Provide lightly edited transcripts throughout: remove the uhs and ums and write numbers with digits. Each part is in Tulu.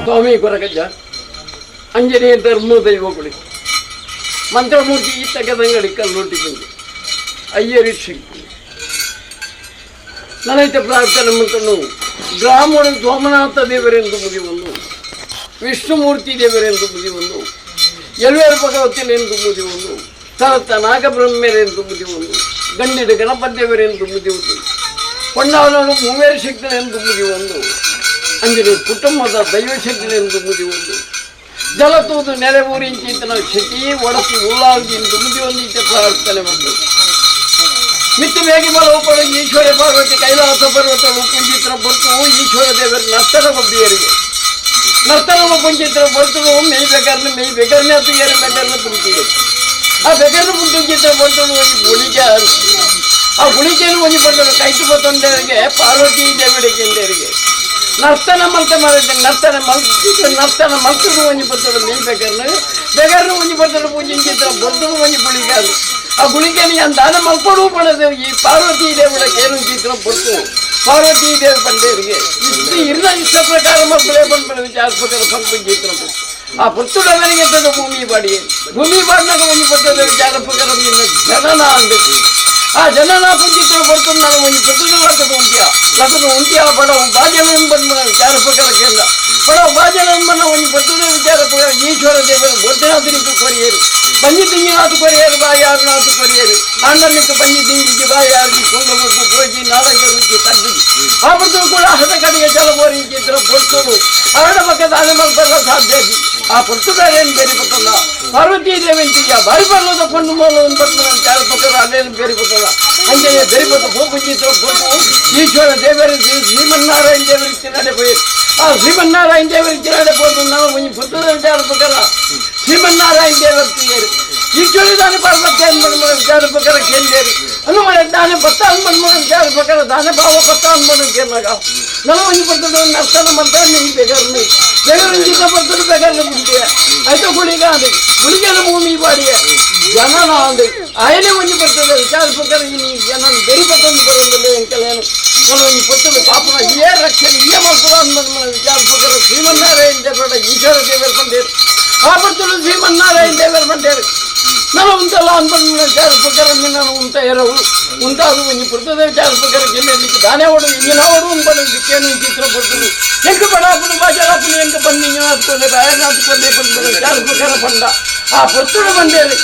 ಸ್ವಾಮಿ ಕೊರಗಜ್ಜ ಅಂಜನೇಯ ಧರ್ಮ ದೈವಗಳು ಮಂತ್ರಮೂರ್ತಿ ಈ ತಗದಂಗಡಿ ಕಲ್ಲೊಟ್ಟಿ ಬಂದು ಅಯ್ಯರಿ ಶಕ್ತಿ ನನೈತ ಪ್ರಾರ್ಥನೆ ಮಂತನು ಗ್ರಾಮದ ಸೋಮನಾಥ ದೇವರೆಂದು ಮುಗಿವನ್ನು, ವಿಷ್ಣುಮೂರ್ತಿ ದೇವರೆಂದು ಮುಗಿವನ್ನು, ಎಲ್ವೇರು ಭಗವತಿನೆಂದು ಮುಗಿವನ್ನು, ಸ್ಥಳತ ನಾಗಬ್ರಹ್ಮರೆಂದು ಮುಗಿವನ್ನು, ಗಂಡಿದ ಗಣಪತಿ ದೇವರೆಂದು ಮುಗಿಯುವುದು, ಕೊಂಡಾಡಲು ಮೂವೇರು ಶಕ್ತಿನೆಂದು ಮುಗಿಯುವುದು, ಅಂಜನೆ ಕುಟುಂಬದ ದೈವಶಕ್ತಿನೆಂದು ಮುಗಿಯುವುದು, ಜಲತೂದು ನೆಲೆ ಊರಿಂಚಿತನ ಶಕ್ತಿ ಒಡಸಿ ಉಳ್ಳಾಲ್ದಿ ಎಂದು ಮುಗಿಯೊಂದೀತ ಪ್ರಾರ್ಥನೆ ಬಂದು ಮಿತ್ತು ಬೇಗಿ ಬಲವು ಈಶ್ವರ ಪಾರ್ವತಿ ಕೈಲಾಸ ಪರ್ವತ ಕುಂಜಿತ್ರ ಬರ್ತವು ಈಶ್ವರ ದೇವರ ನರ್ತನ ಬಬ್ಬಿಯರಿಗೆ ನರ್ತನ ಪುಂಚಿತ್ರ ಬರ್ತಳು ಮೆಯ್ ಬೆಗರ್ನ ಮೆಯ್ ಬೆಗರ್ನೆ ಅದು ಏರು ಬೆಗರ್ನ ಪುಂಟಿ ಆ ಬೆಗರ್ನ ಪುಂಚಿತ್ರ ಬರ್ತಳು ಒಂಜಿ ಗುಳಿಗೆ ಆ ಗುಳಿಗೆಯನ್ನು ಒಂಜಿ ಬರ್ತಳು ಕೈತು ಬತ್ತೊಂದರಿಗೆ ಪಾರ್ವತಿ ದೇವಿಡಿಗೆಂದರಿಗೆ ನರ್ತನ ಮಲ್ತ ಮಾಡಿದ್ದೆ ನರ್ತನ ಮಲ್ತು ನರ್ತನ ಮಲ್ತದು ಒಂಜಿ ಬರ್ತಳು ಮೆಯ್ ಬೆಗರ್ನ ಬೆಗರ್ನ ಒಂಜಿ ಬರ್ತಳು ಪೂಜಿಂಚಿತ್ರ ಬರ್ತಳು ಒಂಜಿ ಗುಳಿಗೆ ಆ ಗುಳಿಗೆನ ದಾನ ಮಲ್ಪಡು ಪಡದೆ ಈ ಪಾರ್ವತಿ ದೇವಿಡ ಕೇನು ಚಿತ್ರ ಬರ್ತು ಪಾರ್ವತಿ ದೇವಿ ಬಂದೇರಿಗೆ ಇಷ್ಟು ಇರ್ನ ಇಷ್ಟ ಪ್ರಕಾರ ಮಕ್ಕಳೇ ಬಂದ್ಬಿಡ ವಿಚಾರ ಪ್ರಕಾರ ಪಂಪಂಚಿತ್ರ ಆ ಪುತ್ತುಡ ಮನೆಗೆ ಎತ್ತದ ಭೂಮಿ ಬಾಡಿ ಭೂಮಿ ಬಾಡಿನಾಗ ಒಂಜಿ ಬರ್ತದ ವಿಚಾರ ಪ್ರಕಾರ ನಿನ್ನ ಜನನ ಅಂದ ಆ ಜನನ ಪುಂಚಿತ್ರ ಬರ್ತದ ನಾನು ಒಂಜಿ ಪುತ್ತದ ಲಕ್ಕದ ಉಂಟಿಯ ಲಕ್ಕದ ಉಂಟಿಯ ಬಡವು ಬಾಜನ ಬಂದ್ಬಿಡ ವಿಚಾರ ಪ್ರಕಾರ ಕೇಂದ್ರ ಬಡವು ಬಾಜನ ಬಣ್ಣ ಒಂಜಿ ಬರ್ತದ ವಿಚಾರ ಪ್ರಕಾರ ಈಶ್ವರ ದೇವರು ಬೊಡ್ಡನಾಥನಿಗೆ ಕೊರಿಯರು ಬಂಜಿ ತಿಂಗಿನಾಥ ಕೊರಿಯರು ಬಾಯಾರುನಾಥ ಕೊರಿಯರು ಆಂಡನಿಗೆ ಬಂಜಿ ತಿಂಗಿಗೆ ಬಾಯಾರಿಗೆ ಕೊಂಡಬೇಕು ಹೋಗಿ ನಾಲ್ಕು ರುಚಿ ತಗ್ಗಿ ಆ ಬರ್ತದ ಕೂಡ ಹದ ಕಡೆಗೆ ಜಲಬೋರಿ ಚಿತ್ರ ಬರ್ತಳು ಆಡ ಪಕ್ಕದ ಅನಿಮಲ್ ಬರಲ ಸಾಧ್ಯ ಆ ಪುರ್ತುಗಾರೇನು ಬೇರೆ ಪಕ್ಕಲ್ಲ ಪಾರ್ವತಿ ದೇವಂತಿಯ ಬಾರಿ ಬರಲದ ಕೊಂಡು ಮೂಲ ಒಂದು ಬಂದು ಚಾರ ಪಕ್ಕದ ಅದೇನು ಬೇರೆ ಪಕ್ಕಲ್ಲ ಹಂಗೆ ಬೇರೆ ಪಕ್ಕ ಹೋಗುತ್ತಿದ್ರ ಬಂದು ಈಶ್ವರ ದೇವರ ಶ್ರೀಮನ್ನಾರಾಯಣ ದೇವರಿಗೆ ತಿನ್ನಡೆ ಪೋಯಿ ಆ ಶ್ರೀಮನ್ನಾರಾಯಣ ದೇವರಿಗೆ ತಿನ್ನಡೆ ಹೋದು ನಾವು ಈ ಪುತ್ತದ ವಿಚಾರ ಪ್ರಕಾರ ಶ್ರೀಮನ್ನಾರಾಯಣ ದೇವರ ತೀಯರು ಈಶ್ವರ ದಾನ ಪಾರ್ವತಿ ಅನ್ಮನ ವಿಚಾರ ಪ್ರಕಾರ ಕೇಂದೇರಿ ಅನುಮನ ದಾನ ಭತ್ತ ಅನ್ಮನ ವಿಚಾರ ಪ್ರಕಾರ ದಾನ ಭಾವ ಭತ್ತ ಅನ್ಮನ ಕೇಳಿದಾಗ ನಾನು ಒಂದು ಬರ್ತದ ನರ್ತನ ಮಾಡ್ತಾನೆ ಈ ಬೆಗರ್ನಿ ಬೆಗರಂಜಿತ ಬರ್ತದ ಬೆಗರ್ನ ಮುಂದೆ ಆಯ್ತು ಗುಳಿಗ ಅಂದೆ ಗುಳಿಗೆನ ಭೂಮಿ ಬಾಡಿಯ ಜನನ ಅಂದೆ ಆಯನೆ ಒಂಜಿ ಬರ್ತದ ವಿಚಾರ ಪ್ರಕಾರ ಈ ಜನ ಬೆರಿ ಬತ್ತೊಂದು ಬರೋದಿಲ್ಲ ಎಂಕಲೇನು ನಾನು ಒಂಜಿ ಪೊತ್ತದ ಪಾಪನ ಏ ರಕ್ಷಣೆ ಏ ಮಕ್ಕಳು ಅನ್ಮನ ವಿಚಾರ ಪ್ರಕಾರ ಶ್ರೀಮನ್ನಾರಾಯಣ ದೇವರ ಈಶ್ವರ ದೇವರು ಬಂದೇರು ಆ ಬರ್ತದ ಶ್ರೀಮನ್ನಾರಾಯಣ ದೇವರು ಬಂದೇರು ನಾನು ಉಂಟಲ್ಲ ಅನ್ಬಂದು ವಿಚಾರ ಪ್ರಕಾರ ನಾನು ಉಂಟ ಎರವು ಉಂಟಾದು ಒಂಜಿ ಪುರ್ತದ ವಿಚಾರ ಪ್ರಕಾರ ಗೆಲ್ಲಲಿಕ್ಕೆ ದಾನೆ ಓಡು ಇಂಜಿನ ಓಡು ಉಂಬಡು ದಿಕ್ಕೇನು ಚಿತ್ರ ಬರ್ತದೆ ಎಂಕ ಬಡಾಪುನು ಬಾಜಾಪುನು ಎಂಕ ಬಂದು ಇಂಜಿನ ಹಾಕೊಂಡೆ ಬಾಯನ ಹಾಕೊಂಡೆ ಬಂದು ವಿಚಾರ ಪ್ರಕಾರ ಬಂದ ಆ ಪುರ್ತುಡು ಬಂದೇರಿ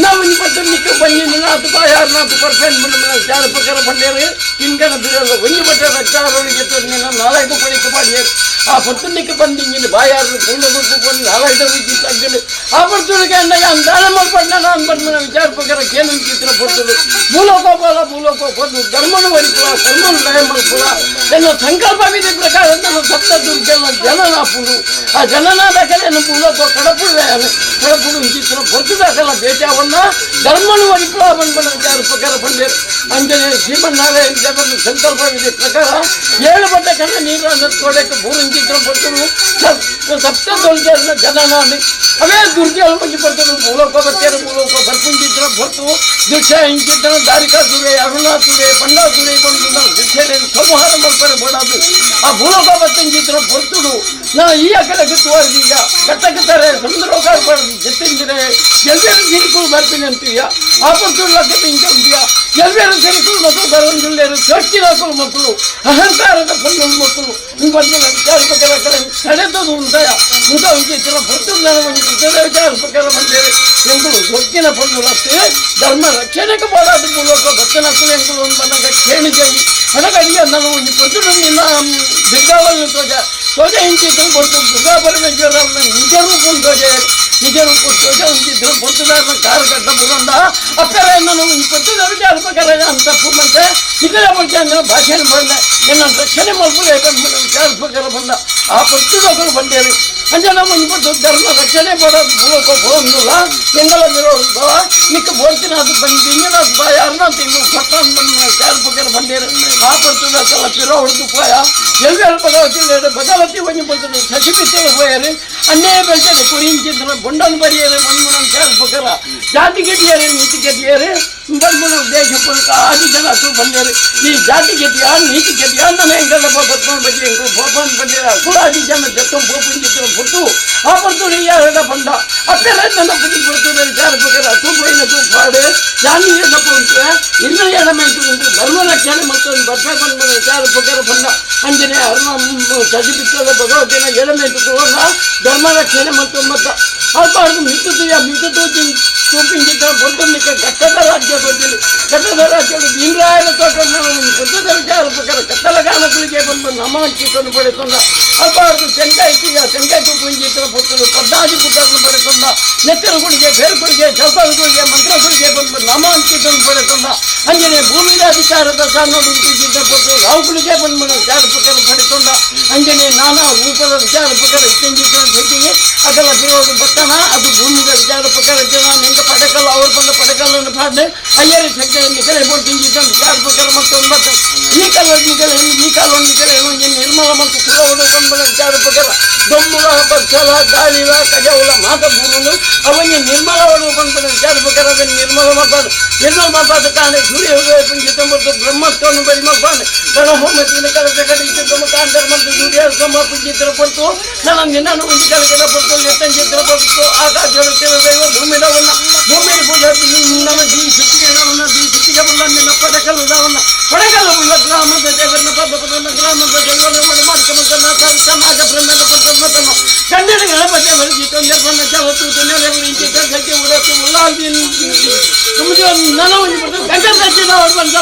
ನಾವು ಒಂಜಿ ಪಟ್ಟು ನಿಕ್ಕ ಬಂದು ನಾತು ಬಾಯಾರು ನಾತು ಪರ್ಸೆಂಟ್ ಬಂದು ವಿಚಾರ ಪ್ರಕಾರ ಬಂದೇರಿ ತಿನ್ಕನ ಬಿರಲ್ಲ ಒಂಜಿ ಪಟ್ಟ ರಚ್ಚಾರೊಳಗೆ ನಿನ್ನ ನಾಲ್ಕು ಪಡಿಕೆ ಮಾಡಿಯರು ಆ ಪುರ್ತು ನಿಕ್ಕ ಬಂದು ಇಂಜಿನ ಬಾಯಾರು ಪೂರ್ಣ ಗುಂಪು ಬಂದು ನಾಲ್ಕು ರುಚಿ ತಗ್ಗಲು ಆ ಪುರ್ತುಡಿಗೆ ದಾನ ಮಲ್ಪಡ್ನ ನಾನು ಬಂದ ವಿಚಾರ ಪ್ರಕಾರ ಕೇನು ಚಿತ್ರ ಬರ್ತದೆ ಮೂಲೋಕ ಬೋಲ ಮೂಲೋಕ ಬಂದು ಧರ್ಮನು ವರಿಪುರ ಕರ್ಮನು ಲಯ ಮಲ್ಪುರ ನನ್ನ ಸಂಕಲ್ಪ ವಿಧಿ ಪ್ರಕಾರ ನನ್ನ ಸಪ್ತ ದುರ್ಗನ ಜನನಾಪುಡು ಆ ಜನನಾದಕಲೆ ಮೂಲೋಕ ಕಡಪುಡು ಕಡಪುಡು ಚಿತ್ರ ಬರ್ತದಾಕಲ್ಲ ಭೇಟಿಯಾವನ್ನ ಧರ್ಮನು ವರಿಪುರ ಬಂದ ವಿಚಾರ ಪ್ರಕಾರ ಬಂದೇರು ಅಂಜನೆ ಶ್ರೀಮನ್ನಾರಾಯಣ ದೇವರ ಸಂಕಲ್ಪ ವಿಧಿ ಪ್ರಕಾರ ಏಳು ಬಟ್ಟ ಕಣ್ಣ ನೀರನ್ನು ತೋಡಕ್ಕೆ ಭೂರಂಚಿತ್ರ ಬರ್ತರು ಸಪ್ತ ದುರ್ಗನ ಜನನಾದಿ ಅವೇ ದುರ್ಗೆಗಳು ಬಗ್ಗೆ ಬರ್ತದೆ ಮೂಲೋಕ ಬರ್ತಾರೆ ಮೂಲೋಕ ಬರ್ಪುಂಚಿತ್ರ ಬರ್ತು ದುಕ್ಷ ಇಂಚಿತ್ರ ದಾರಿಕಾಸುರೆ ಅರುಣಾಸುರೆ ಬಂಡಾಸುರೆ ಬಂದು ನಾವು ದುಕ್ಷೆಯನ್ನು ಸಂಹಾರ ಮಾಡ್ತಾರೆ ಬೋಡಾದು ಆ ಭೂಲೋಕ ಬತ್ತಂಚಿತ್ರ ಬರ್ತುಡು ನಾ ಈ ಅಕಲಕ್ಕೆ ತೋರಿದೀಗ ಕಟ್ಟಕ್ಕೆ ಸಮುದ್ರೋಕ ಜತ್ತಿಂದಿರೆ ಎಲ್ಲರೂ ಸಿರಿಕುಳು ಬರ್ತೀನಿ ಅಂತೀಯ ಆ ಬರ್ತುಡು ಲಕ್ಕ ಇಂಕ ಎಲ್ಲರೂ ಸಿರಿಕುಳು ಮಕ್ಕಳು ಬರೋಂದಿಲ್ಲೇರು ಸೊಟ್ಟಿನಾಕುಳು ಮಕ್ಕಳು ಅಹಂಕಾರದ ಪಂಡು ಮಕ್ಕಳು ಬಂದು ವಿಚಾರ ಪ್ರಕಾರ ತಡೆದದು ಉಂಟಾಯ ಉಂಟ ವಿಚಿತ್ರ ಬರ್ತುಡು ನಾನು ಒಂದು ವಿಚಾರ ಪ್ರಕಾರ ಬಂದೇವೆ ಎಂಕುಳು ಸೊಕ್ಕಿನ ಪಂಡುಲತ್ತೆ ಧರ್ಮ ರಕ್ಷಣೆಗೆ ಬೋಡಾದ ಮೂಲಕ ಬತ್ತನಕ್ಕಳು ಎಂಕುಳು ಬಂದಾಗ ಕೇಣಿಜೈ ಹಣಗಡಿಯ ನಾನು ಒಂದು ಪೊತ್ತುಡು ನಿನ್ನ ದುರ್ಗಾವನ್ನು ತೋಜ ತೋಜ ಇಂಚಿತ್ರ ಕೊಡ್ತು ದುರ್ಗಾ ಪರಮೇಶ್ವರ ನಿಜ ರೂಪ ತೋಜ ನಿಜ ರೂಪ ತೋಜ ಇಂಚಿತ್ರ ಪೊತ್ತುದಾರನ ಕಾರು ಕಟ್ಟ ಬುರಂದ ಅಪ್ಪರ ನಾನು ಈ ಪೊತ್ತುದ ವಿಚಾರ ಪ್ರಕಾರ ಅಂತ ತಪ್ಪು ಮತ್ತೆ ಇತರ ಬಗ್ಗೆ ಅಂದ್ರೆ ಭಾಷಣ ಬಂದ ನನ್ನ ರಕ್ಷಣೆ ಮಾಡ್ಬೋದು ವಿಚಾರ ಪ್ರಕಾರ ಬಂದ ಆ ಪೊತ್ತುದವರು ಬಂದೇರಿ ಅಂಜ ನಮ್ಮ ಇವತ್ತು ಧರ್ಮ ರಕ್ಷಣೆ ಮಾಡೋದು ಮೂಲಕ ಹೋಗಲ್ಲ ಎಂಗಳ ಬಿರೋದು ನಿಕ್ಕ ಬೋರ್ತಿನ ಅದು ಬಂದು ಇಂಜಿನ ಬಾಯ ಅರ್ಣ ತಿಂದು ಭಕ್ತಾನ್ ಬಂದು ವಿಚಾರ ಪ್ರಕಾರ ಬಂದೇರಿ ಆ ಪರ್ತದ ಸಲ ಪಿರೋ ಹೊಡೆದು ಪೋಯ ಎಲ್ಲೆಲ್ಲ ಭಗವತಿ ಭಗವತಿ ಒಂಜಿ ಬರ್ತದೆ ಶಶಿಪಿತ್ತಲ ಪೋಯರು ಅನ್ನೇ ಬೆಳ್ತದೆ ಕುರಿಂಚಿದ್ರ ಬೊಂಡನ್ ಬರಿಯರು ಮಣ್ಮುಣ ವಿಚಾರ ಪ್ರಕಾರ ಜಾತಿ ಗೆಟಿಯರು ನೀತಿ ಗೆಟಿಯರು ಬಂದ್ಮುಣ ದೇಶ ಪುರಕ ಆದಿ ಜನ ಬಂದೇರು ಈ ಜಾತಿ ಗೆಟಿಯ ನೀತಿ ಗೆಟಿಯ ನನ್ನ ಎಂಗಲ್ಲ ಬತ್ಕೊಂಡು ಬಜ್ಜಿ ಎಂಕು ಬೋಪನ್ ಬಂದೇರ ಕುಲಾದಿ ಜನ ಜತ್ತಂ ಪೋಪುಂಚಿತ್ರ ಪುಟ್ಟು ಆ ಪರ್ತುಡು ಯಾರ ಬಂದ ಅಪ್ಪೆಲ್ಲ ನನ್ನ ಬುದ್ಧಿ ಪರ್ತುಡು ವಿಚಾರ ಪ್ರಕಾರ ತೂಪೈನ ತೂಪಾಡು ಜಾನಿ ಏನಪ್ಪ ಉಂಟು ಇನ್ನು ಏನಮ್ಮ ಉಂಟು ಧರ್ಮ ರಕ್ಷಣೆ ಮತ್ತೊಂದು ಬರ್ತಾ ಬಂದ ವಿಚಾರ ಪ್ರಕಾರ ಬಂದ ಅಂಜನೆ ಅರುಣ ಶಶಿಪಿತ್ತದ ಭಗವತಿನ ಎಳಮೆಂಟು ಕೂಡ ಧರ್ಮ ರಕ್ಷಣೆ ಮತ್ತು ಮತ್ತ ಅಲ್ಪಾರ್ದು ಮಿತ್ತುಯ ಮಿತ್ತು ತೂಪಿಂಚಿತ್ರ ಬೊಡ್ಡನಿಕ್ಕೆ ಘಟ್ಟದ ರಾಜ್ಯ ಗೊತ್ತಿಲ್ಲ ಘಟ್ಟದ ರಾಜ್ಯಗಳು ಭೀಮರಾಯರ ತೋಟ ಬುದ್ಧದ ವಿಚಾರ ಪ್ರಕಾರ ಕತ್ತಲಗಾನಗಳಿಗೆ ಬಂದು ನಮಾಂಕಿತನ್ನು ಪಡೆದುಕೊಂಡ ಅಲ್ಪಾರ್ದು ತೆಂಕಾಯಿ ತುಯ ತೆಂಕಾಯಿ ತೂಪಿಂಚಿತ್ರ ಪುತ್ತಲು ಪದ್ದಾಜಿ ಪುತ್ತನ್ನು ಪಡೆದುಕೊಂಡ ನೆತ್ತರಗುಳಿಗೆ ಬೇರುಗಳಿಗೆ ಜಲ್ಪಗಳಿಗೆ ಮಂತ್ರಗಳಿಗೆ ಬಂದು ನಮಾಂಕಿತ ಪಡೆತೊಂಡ ಅಂಜನೆ ಭೂಮಿದ ಅಧಿಕಾರದ ಸಾನೋಡು ಉಂಟಿದ್ದ ಪೊಟ್ಟು ರಾವುಕುಳಿಗೆ ಬಂದ್ಮನ ವಿಚಾರ ಪ್ರಕಾರ ಪಡೆತೊಂಡ ಅಂಜನೆ ನಾನಾ ರೂಪದ ವಿಚಾರ ಪ್ರಕಾರ ಇತ್ತೆಂಜಿತ ಶಕ್ತಿಗೆ ಅದೆಲ್ಲ ಬಿರೋದು ಬತ್ತನ ಅದು ಭೂಮಿದ ವಿಚಾರ ಪ್ರಕಾರ ಜನ ನಿಂಗ ಪಡಕಲ್ಲ ಅವ್ರು ಬಂದ ಪಡಕಲ್ಲನ್ನು ಪಾಡ್ನೆ ಅಯ್ಯರ ಶಕ್ತಿ ನಿಕಲೆ ಪೊಟ್ಟಿಂಜಿತ ವಿಚಾರ ಪ್ರಕಾರ ಮತ್ತು ಮತ್ತೆ ಈ ಕಾಲ ನಿಕಲೆ ಈ ಕಾಲ ನಿಕಲೆ ನಿರ್ಮಲ ಮತ್ತು ಸುರವಡು ಬಂದ್ಮನ ವಿಚಾರ ಪ್ರಕಾರ ದೊಮ್ಮುಲ ಬಚ್ಚಲ ಗಾಳಿಲ ಕಜವುಲ ಮಾತ ಬೂರುನು ಅವನಿ ನಿರ್ಮಲವಡು ಬಂದ್ಮನ ವಿಚಾರ ಪ್ರಕಾರ ಅದನ್ನು ನಿರ್ಮಲ ಮಾಡ್ಬಾರ್ದು ನಿರ್ಮಲ ಮಾಡ್ಬಾರ್ದು ಕಾರಣ ಸೂರ್ಯ ಉದಯ ಪುಂಜಿತ ಮತ್ತು ಬ್ರಹ್ಮತ್ವವನ್ನು ಬರಿ ಮಾಡ್ಬಾರ್ದು ಗಣಹೋಮತಿನ ಕಲಸ ಕಡಿತ ಕಾಂತರ ಮತ್ತು ಸೂರ್ಯ ಸಮ ಪುಂಜಿತರ ಪಡ್ತು ನನ್ನ ನಿನ್ನನ್ನು ಒಂದು ಕಲಕದ ಪಡ್ತು ಎತ್ತಂಚಿತ್ರ ಪಡ್ತು ಆಕಾಶ ಭೂಮಿದವನ್ನ ಭೂಮಿ ಪೂಜೆ ನಮ್ಮ ಈ ಸುತ್ತಿಗೆಗಳನ್ನ ಈ ಸುತ್ತಿಗೆ ಬಲ್ಲ ನಿನ್ನ ಪಡಕಲ್ಲದವನ್ನ ಪಡಕಲ್ಲ ಉಳ್ಳ ಗ್ರಾಮದ ದೇವರನ್ನ ಪದ ಪದನ್ನ ಗ್ರಾಮದ ದೇವರನ್ನ ಮಾಡ್ಕೊಂಬಂತ ಸಮಾಜ ಬ್ರಹ್ಮನ ಪಡ್ತಮ್ಮ ತಮ್ಮ ಕನ್ನಡ ಗಣಪತಿ ಬರೆದಿತ್ತು ಜವತ್ತು ನೆಲೆ ಸತ್ಯ ಉಡತ್ತು ಉಳ್ಳಾಲ್ದಿ ನನ್ನ ಒಂದು ಗಂಡ ಅವರು ಬಂದ.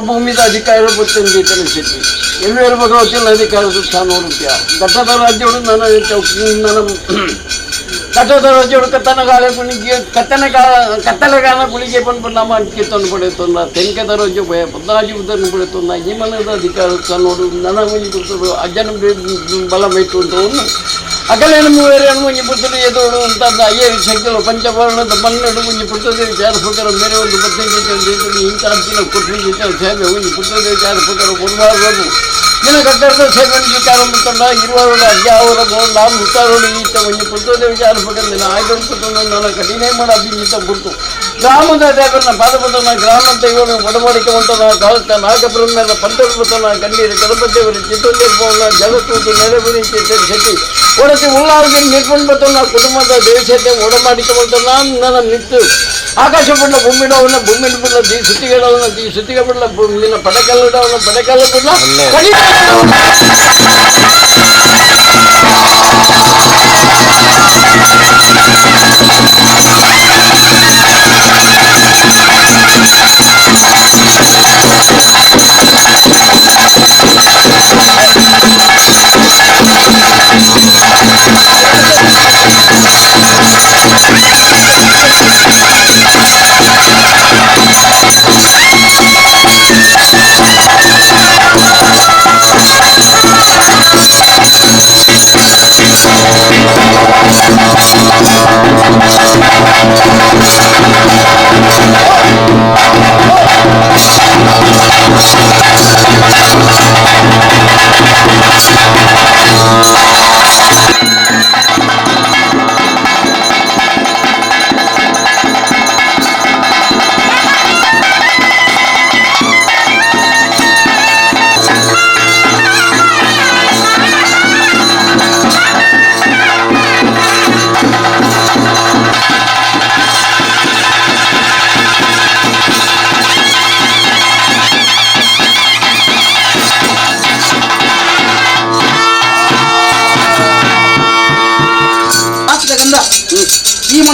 ಭೂಮಿದ ಅಧಿಕಾರ ಶೆಟ್ಟಿ ಎಲ್ಲರೂ ಭಗವತಿಯಲ್ಲಿ ಅಧಿಕಾರ ರೂಪಾಯ ಘಟ್ಟದ ರಾಜ್ಯಗಳು ನನ್ನ ನನ್ನ ಘಟ್ಟದ ರಾಜ್ಯಗಳು ಕತ್ತನಗಾಲ ಗುಣಿಗೆ ಕತ್ತನಗಾಲ ಕತ್ತಲಗಾಲ ಗುಳಿಗೆ ಬಂದು ನಮ್ಮ ಅಂಟಿಕೆ ತಂದು ಪಡೆಯುತ್ತಲ್ಲ ತೆಂಕದ ರಾಜ್ಯ ಭಯ ಪದ್ನಾಜಿ ಉದ್ದನ್ನು ಪಡೆಯುತ್ತಲ್ಲ ಈ ಮನದ ಅಧಿಕಾರ ನೋಡು ನನ್ನ ಮುಂಜಿ ಕೊಡ್ತರು ಅಜ್ಜನ ಬಲ ಬೈತು ಅಂತ ಅಗಲೇನು ಮೂವೇರು ಮುಂಜಿ ಪುಸ್ತಕ ಎದೋಡು ಅಂತ ಅಯ್ಯರು ಶಕ್ತಿಗಳು ಪಂಚವರ್ಣದ ಮನ್ನಡು ಮುಂಜಿ ಪುಸ್ತಕ ಚಾರ ಪ್ರಕಾರ ಬೇರೆ ಒಂದು ಪತ್ನಿ ಇಂಥ ಅಂತಿನ ಕೊಟ್ಟು ಸೇವೆ ಮುಂಜಿ ಪುಸ್ತಕ ಚಾರ ಪ್ರಕಾರ ಕೊಡಬಾರದು ನಿನ್ನ ಕಟ್ಟಡದ ಸೇವೆ ವಿಚಾರ ಇರುವವರು ಅಜ್ಜ ಅವರ ನಾವು ಮುತ್ತಾರೋಡು ಈತ ಮುಂಜಿ ಪುಸ್ತಕ ವಿಚಾರ ಪ್ರಕಾರ ನಿನ್ನ ಆಯ್ದು ನನ್ನ ಕಠಿಣ ಮಾಡ ಅಭಿಜಿತ ಗುರುತು ಗ್ರಾಮದ ದೇವರನ್ನ ಪಾದಪದನ ಗ್ರಾಮ ದೈವನ ಒಡಮಾಡಿಕೆ ಉಂಟನ ಕಾಲತ್ತ ನಾಗಬ್ರಹ್ಮನ ಪಂಚರ್ಪತನ ಗಂಡೀರ ಗಣಪತಿಯವರು ಚಿತ್ತೊಂದಿರ್ಪವನ ಜಲತೂತು ನೆಲೆಗುರಿ ಶೆಟ್ಟಿ ಒಡತಿ ಉಳ್ಳಾಗಿ ನಿರ್ಪಣ್ಬತನ ಕುಟುಂಬದ ದೇಶತೆ ಒಡಮಾಡಿಕೆ ಉಂಟನ ನನ್ನ ನಿತ್ತು ಆಕಾಶ ಬಿಡ್ಲ ಭೂಮಿಡವನ ಭೂಮಿನ ಬಿಡ್ಲ the ಸುತ್ತಿಗೆಡವನ the ಸುತ್ತಿಗೆ ಬಿಡ್ಲ ನಿನ್ನ ಪಡಕಲ್ಲಡವನ ಪಡಕಲ್ಲ ಬಿಡ್ಲ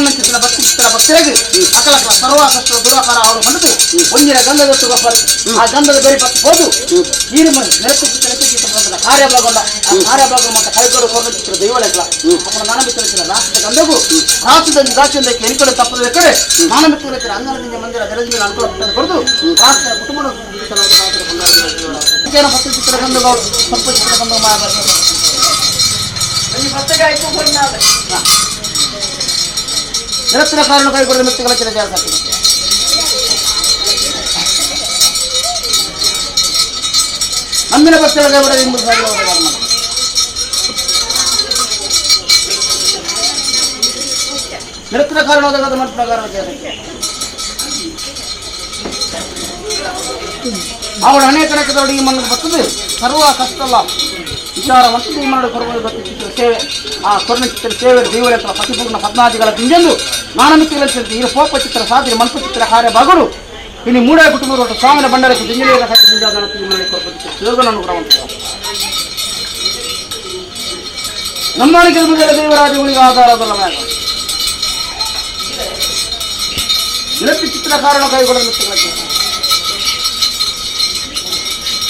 ಮಣ್ಣ ಭಕ್ತಿ ಚಿತ್ರ ಭಕ್ತರಿಗೆ ಅಕಲಕಲ ಸರ್ವ ಕಷ್ಟ ದುರಾಕಾರ ಅವರು ಬಂದದ್ದು ಒಂದಿನ ಗಂಧದ ತುಗಪ್ಪರ್ ಆ ಗಂಧದ ಬೇರೆ ಪತ್ತು ಹೋದು ನೀರು ನೆಲಕ್ಕೆ ಚಿತ್ರ ಚಿತ್ರ ಬಂದಲ್ಲ ಕಾರ್ಯ ಭಾಗಲ್ಲ ಆ ಕಾರ್ಯ ಭಾಗ ಮತ್ತು ಕೈಗೋಡು ಕೊರಡ ಚಿತ್ರ ದೈವಳಲ್ಲ ಅಪ್ಪನ ನಾನ ಬಿತ್ತಿರ ರಾಷ್ಟ್ರದ ಗಂಧಗೂ ರಾಷ್ಟ್ರದ ದ್ರಾಕ್ಷಿಯಿಂದ ಎನ್ಕಡೆ ತಪ್ಪದ ಕಡೆ ನಾನ ಬಿತ್ತಿರ ಅಂಗನದಿಂದ ಮಂದಿರ ದರದಿಂದ ಅನುಕೂಲ ಕೊಡದು ರಾಷ್ಟ್ರ ಕುಟುಂಬ ಭಕ್ತಿ ಚಿತ್ರ ಗಂಧಗಳು ಸ್ವಲ್ಪ ಚಿತ್ರ ಗಂಧ ನಿರತರ ಕಾರಣ ಕೈಗೊಳ್ಳ ಮಿತ್ತಗಳ ಚಿರ ಜಾಗ ಅಂದಿನ ಭಕ್ತರ ಕೈಬಿಡ ಎಂಬುದು ಸಾಧ್ಯವಾದ ಕಾರಣ. ನಿರತರ ಕಾರಣವಾದ ಮತ್ ಪ್ರಕಾರ ಅವಳು ಅನೇಕ ಕಣಕದೊಳಗೆ ಈ ಮಣ್ಣು ಬರ್ತದೆ ಸರ್ವ ಕಷ್ಟಲ್ಲ ವಿಚಾರ ಮತ್ತು ಈ ಮಣ್ಣು ಕೊರಗು ಭಕ್ತಿ ಚಿತ್ರ ಸೇವೆ ಆ ಕೊರಣ ಚಿತ್ರ ಸೇವೆ ದೇವರ ಪತಿಪೂರ್ಣ ಪದ್ಮಾದಿಗಳ ದಿಂಜಂದು ನಾನಮಿತಿಗಳ ಈ ಪೋಪ ಚಿತ್ರ ಸಾಧನೆ ಮಲ್ಪ ಚಿತ್ರ ಕಾರ್ಯ ಬಾಗುಡು ಇನ್ನು ಮೂಡ ಕುಟುಂಬದ ಒಟ್ಟು ಸ್ವಾಮಿನ ಬಂಡರಕ್ಕೆ ದಿಂಜಲೇರ ಈ ಮಣ್ಣು ಕೊರಗು ಚಿತ್ರ ಸೇವೆಗಳನ್ನು ಕೂಡ ಉಂಟು. ನಮ್ಮನಿಗೆ ಮೊದಲ ದೇವರಾಜಗಳಿಗೆ ಆಧಾರದಲ್ಲ ಮ್ಯಾಗ ನಿರತಿ ಚಿತ್ರ ಕಾರಣ ಕೈಗೊಳ್ಳಲು ಮಿತ್ರಗಳ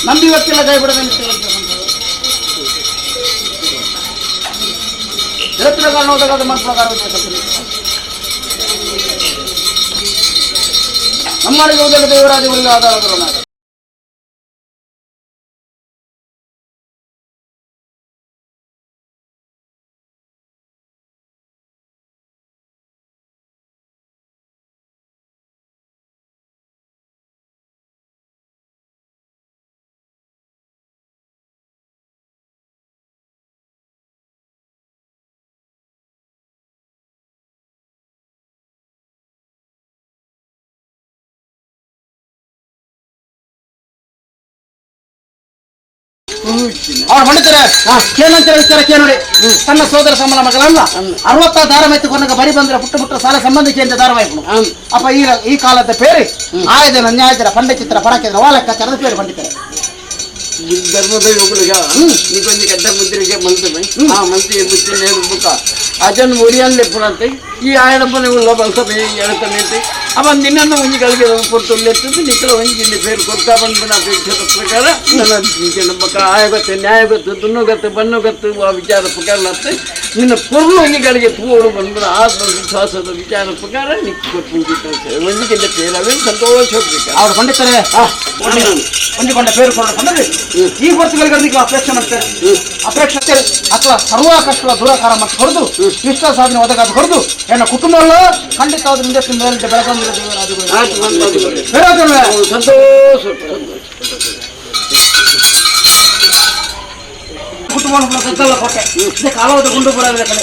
ನಂಬಿ ವ್ಯಕ್ತಿಲ್ಲ ಕೈಬಿಡದೆ ನಿರತರ ಕಾರಣ ಹೋದಾಗ ಮನಸ್ಸು ನಮ್ಮನಿಗೆ ಹೋದಾಗ ದೇವರಾಜಗಳಿಗೆ ಆಧಾರದಲ್ಲ ಮ್ಯಾಗ ಅವ್ರು ಪಂಡಿತರೇ ಏನಂತಾರೆ ವಿಚಾರ ಕೇಳಿ ತನ್ನ ಸೋದರ ಸಮನ ಮಗಳಲ್ಲ 60 ಧಾರಾವಾಹಿ ಕೊನಗ ಬರಿ ಬಂದ್ರೆ ಪುಟ್ಟ ಪುಟ್ಟ ಸಾಲ ಸಂಬಂಧಿಕೆ ಅಂತ ಧಾರಾವಾಹಿ ಅಪ್ಪ ಈ ಈ ಕಾಲದ ಪೇರಿ ಆಯ್ದನ ನ್ಯಾಯದರ ಪಂಡಚಿತ್ರ ಪಡಕಿದ್ರ ವಾಲಕ್ಕಾಚಾರದ ಪೇರು ಪಂಡಿತರೆ ಧರ್ಮದ ಯುವಕಳಿಗ ನೀಕೊಂದು ಕೆಟ್ಟ ಮುದ್ರೆಗೆ ಮಂತ್ರಿ ಆ ಮಂತ್ರಿ ಬುದ್ಧಿ ನೇರು ಬುಕ್ಕ ಅಜನ್ ಒರಿಯಲ್ಲೇ ಪುರಂತೆ ಈ ಆಯಡಪ್ಪನೆ ಉಳ್ಳ ಬಲ್ಸಮೆ ಎಳತಮೇತೆ ಅವ ನಿನ್ನನ್ನು ಒಂಜಿ ಗಳಿಗೆ ಕೊಡ್ತುಲ್ಲೆತ್ತದ್ದು ನಿಕ್ಕಲ ಒಂಜಿ ಇಲ್ಲಿ ಪೇರು ಕೊಡ್ತಾ ಬಂದ್ಬಿಡ ಅಪೇಕ್ಷೆದ ಪ್ರಕಾರ ನನ್ನ ಬಕ್ಕ ಆಯ ಗೊತ್ತು ನ್ಯಾಯ ಗೊತ್ತು ತುಣ್ಣು ಗೊತ್ತು ಬಣ್ಣು ಗೊತ್ತು ಆ ವಿಚಾರ ಪ್ರಕಾರ ಲತ್ತೆ ನಿನ್ನ ಪೊರ್ಲು ಒಂಜಿ ಗಳಿಗೆ ತೂಡು ಬಂದ್ಬಿಡ ಆತ್ಮವಿಶ್ವಾಸದ ವಿಚಾರ ಪ್ರಕಾರ ನಿಕ್ಕ ಕೊಟ್ಟು ಒಂಜಿಗಿಂತ ಪೇರವೇ ಸಂತೋಷ ಹೋಗ್ಬೇಕು. ಅವ್ರು ಪಂಡಿತರೇ ಒಂಜಿಕೊಂಡ ಪೇರು ಕೊಡ ಪಂಡರು ಈ ಹೊತ್ತುಗಳಿಗೆ ಅಪೇಕ್ಷೆ ಮಾಡ್ತಾರೆ ಅಪೇಕ್ಷೆ ಅಥವಾ ಸರ್ವ ಕಷ್ಟಗಳ ದುರಾಕಾರ ಮತ್ತು ಹೊಡೆದು ಇಷ್ಟ ಸಾಧನೆ ಒದಗಾದ ಹೊಡೆದು ಎನ್ನ ಕುಟುಂಬ ಖಂಡಿತವಾದ ಮುಂದೆ ಮೇಲೆ ಬೆಳಗಾವಿ ದೇವರಾಜುಗಳು ಸಂತೋಷ ಕುಟುಂಬ ಸದ್ದಲ್ಲ ಕೊಟ್ಟೆ ಇದಕ್ಕೆ ಕಾಲವಾದ ಗುಂಡು ಬರೋದ್ರ ಕಡೆ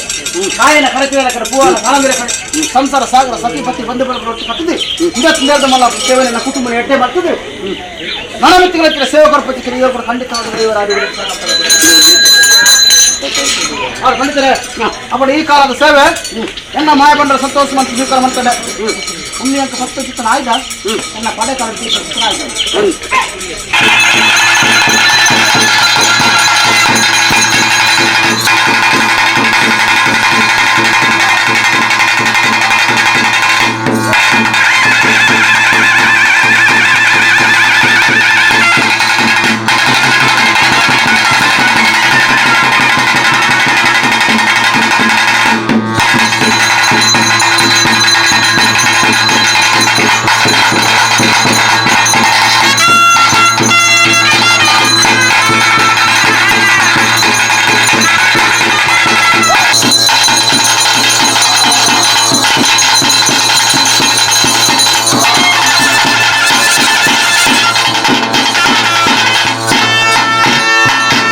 ಕಾಯಿನ ಕರಚಿದ ಕಡೆ ಪೂವನ ಕಾಲಂದಿರ ಕಡೆ ಸಂಸಾರ ಸಾಗರ ಸತಿ ಪತಿ ಬಂಧು ಬಳಗ ರೊಟ್ಟಿ ಕಟ್ಟಿದೆ ಇವತ್ತು ಮಲ್ಲ ಸೇವೆ ಕುಟುಂಬ ಎಟ್ಟೆ ಮಾಡ್ತದೆ ನನ್ನ ಮಿತ್ರಗಳ ಹತ್ರ ಸೇವಕರ ಪತಿ ಕಿರಿಯವರು ಖಂಡಿತವಾದ ದೇವರಾಜುಗಳು ಅವ್ರು ಖಂಡಿತರೆ ಅప్పుడు ಈ ಕಾಲದ ಸೇವೆ ಎನ್ನ ಮಾಯ ಬಂದ್ರೆ ಸಂತೋಷ ಮಂತ್ರ ಸ್ವೀಕಾರ ಮಾಡ್ತಾನೆ ಉಣ್ಣಿ ಅಂತ ಸತ್ತ ಚಿತ್ತನ ಆಯ್ದ ಎನ್ನ ಪಡೆ ಕಾಲ ಚಿತ್ತನ ಆಯ್ದ.